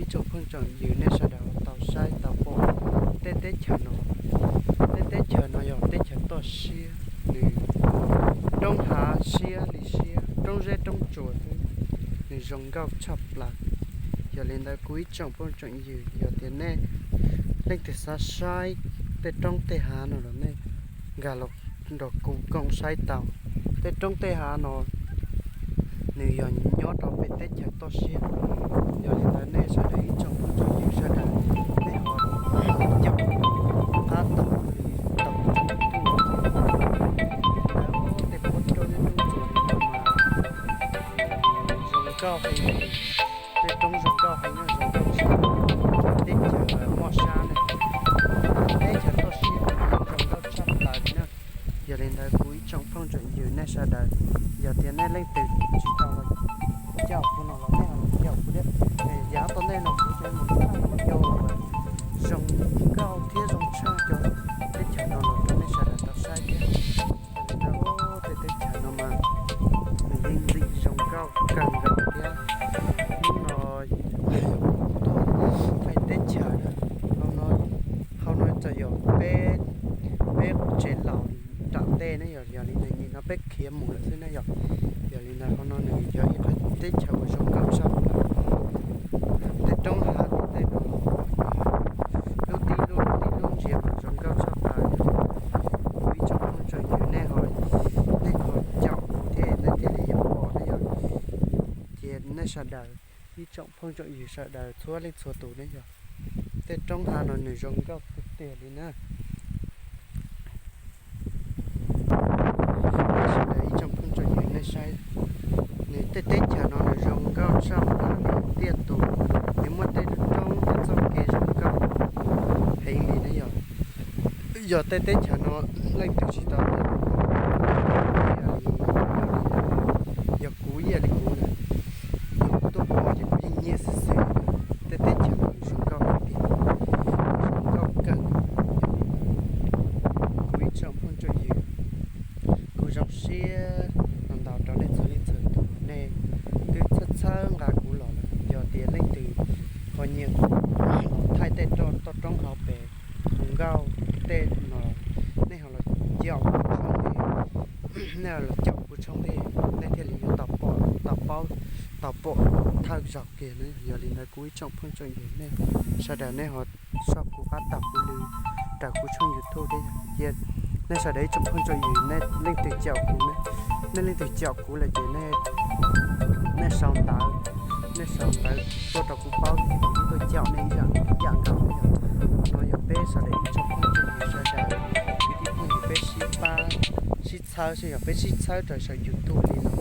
tsoom phooj tsoom ywg nej sawv daws tau saib tau pom tej teb chaws no. Tej teb chaws no yog teb chaws toj siab, nws roob hav siab li siab, roob zeb roob tsuas xwb, nws zoo nkauj tshaj plaws. Yog li ntawd kuv ib tsoom phooj tsoom ywg, yog tias nej leej twg xav saib tej roob tej hav no los nej nkag los nrog kuv koom saib tau. Tej roob tej hav no nws yog nyob rau pem teb chaws toj siab. Yog li ntawd nej sawv daws ib tsoom phooj tsoom ywg sawv daws, nej ho caum qab taug li tau tsoom phooj ywg. Tej pob roob zeb roob tsuas no mas zoo nkauj heev, tej roob zoo nkauj heev, zoo nkauj tshaj, teb chaws moj sab ne, teb chaws toj siab zoo nkauj tshaj plaws li na. Yog li ntawd kuv ib tsoom phooj tsoom ywg nej sawv daws, yog tias nej leej twg tsis tau los caum kuv no los nej ho los caum kuv thiab. Yav tom ntej no kuv tseem mus thaij video uas zoo nkauj thiab zoo tshaj cov teb chaws no los rau nej sawv daws tau saib thiab. Yog li ntawd tej teb chaws no mas nws yeej zoo nkauj kawg nkaus thiab. Hnub no tuaj thaij teb chaws na, hauv no, hauv no txawm yog peb, peb tsev laus nram ntej ne yom, yog li ntawd nim no peb khiav mus lawm xwb ne yom. Yog li ntawd hauv no nws yog ib qhov teb chaws uas zoo nkauj tshaj plaws. Tej roob hav tim tej no los lub tib lub lub tib lub ntsia mas zoo nkauj tshaj plaws. Kuv ib tsoom phooj tsoom ywg nej ho, nej ho caum kuv thiab nej thiaj li yuav pom ne yom. Ces nej sawv daws, ib tsoom phooj tsoom ywg sawv daws txhua leej txhua tus ne yom, tej roob hav no nws zoo nkauj tiag tiag li na. Sawv daws ib tsoom phooj tsoom ywg nej saib, nws tej teb chaws no nws zoo nkauj tshaj plaws li tiaj tus, nws muaj tej roob tej txoj kev zoo nkauj heev li ne yom. Yog tej teb chaws no leej twg tsis tau tuaj, yog kuv ib yam li kuv na, yog kuv tuaj pom ces kuv yeej nyiam xwb xwb. Tej teb chaws no zoo nkauj tiag, zoo nkauj kawg. Kuv ib tsoom phooj tsoom ywg, kuv zoo siab ntau ntau rau nej txhua leej txhua tus, nej twb txhawb txhawb nqa kuv los lawm. Yog tias leej twg ho nyiam kuv thaij tej roj toj roob hauv pes zoo nkauj tej no, nej ho los caum kuv tshooj ntej, nej ho los caum kuv tshooj ntej, nej thiaj li yuav tau pom, tau paub, tau pom thawj zaug kiag na. Yog li ntawd kuv ib tsoom phooj tsoom ywg nej sawv daws nej ho soj kuv qab taug kuv lw raws kuv tshooj YouTube thiab yom. Cia nej sawv daws ib tsoom phooj tsoom ywg nej leej twg caum kuv, nej leej twg caum kuv lawm ces nej sau ntawv, nej sau ntawv tuaj rau kuv paub ces kuv yeej tuaj caum nej ib yam nkaus yom. No yog peb sawv daws ib tsoom phooj tsoom ywg sawv daws, kwv tij phooj ywg peb sib pab sib txhawb, yog peb sib txhawb raws saum YouTube li no.